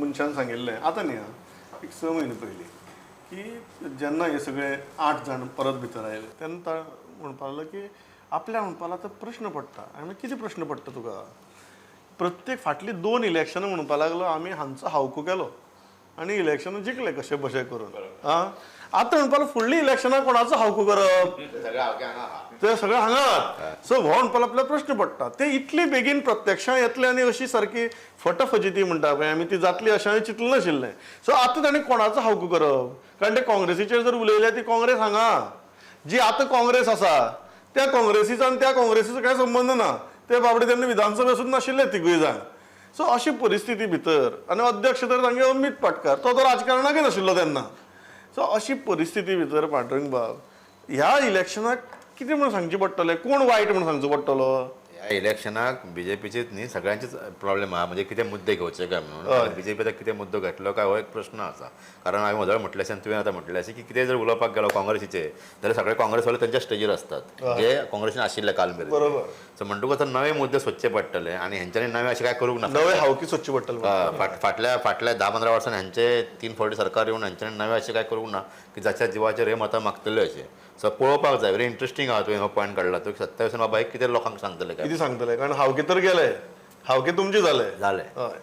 मनशान सांगिल्लें, आतां न्ही आं, एक 6 म्हयने पयलीं, की जेन्ना हे सगळे आठ जाण परत भितर आयले तेन्ना तो म्हणपाक लागलो की आपल्या म्हणपाक आतां प्रश्न पडटा. हांवें म्हणलें, कितें प्रश्न पडटा तुका? प्रत्येक फाटली दोन इलेक्शनां, म्हणपाक लागलो, आमी हांचो हावको केलो आनी इलेक्शनां जिखले कशे बशे करून. आं, आतां म्हणपाक लागलो, फुडलीं इलेक्शनां कोणाचो हावको करप? ते सगळे हांगा. सो हो म्हणपाक आपल्याक प्रश्न पडटा, ते इतले बेगीन प्रत्यक्षां येतले आनी अशी सारकी फटाफजिती म्हणटा पळय आमी, ती जातली अशें हांवें चिंतलें नाशिल्लें. सो आतां ताणें कोणाचो हावको करप? कारण ते काँग्रेसीचेर जर उलयले, ती काँग्रेस हांगा जी आतां काँग्रेस आसा त्या काँग्रेसीचो आनी त्या काँग्रेसीचो कांय संबंद ना. ते बाबडे तेन्ना विधानसभेत सुद्दां नाशिल्ले तिगूय जाण. सो अशी परिस्थिती भितर आनी अध्यक्ष तर तांगे अमीत पाटकार, तो तर राजकारणाकय नाशिल्लो तेन्ना. सो अशी परिस्थिती भितर, पांडुरंग बाब, ह्या इलेक्शनाक कितें म्हूण सांगचें पडटलें? कोण वायट म्हूण सांगचो पडटलो? ह्या इलेक्शनाक बीजेपीचीच न्ही, सगळ्यांचेच प्रॉब्लेम आहा. म्हणजे कितें मुद्दे घेवचे काय म्हणून. बीजेपी आतां कितें मुद्दो घेतलो काय हो एक प्रश्न आसा. कारण हांवें म्हजो म्हटलें आनी तुवें आतां म्हटलें अशें की कितें जर उलोवपाक गेलो काँग्रेसीचे जाल्यार सगळे काँग्रेसवाले तेंच्या स्टेजीर आसतात, जे काँग्रेसीन आशिल्ले काल मेरेन. सो म्हणटकूच आतां नवे मुद्दे सोदचे पडटले आनी हेंच्यांनी नवे अशें काय करूंक ना. नवे हावकी सोदचे पडटले. फाटल्या 10-15 वर्सांनी हेंचे तीन फावटी सरकार येवन हेंच्यांनी नवें अशें काय करूंक ना की जाच्या जिवाचेर हे मतां मागतले अशें. सो पळोवपाक जाय. व्हेरी इंट्रस्टींग आहा. तुवें हो पॉयंट काडला तो 27 बाबा, हे कितें लोकांक सांगतले काय? कितें सांगतले? कारण हावके तर गेले, हावके तुमचे जाले. जाले. हय.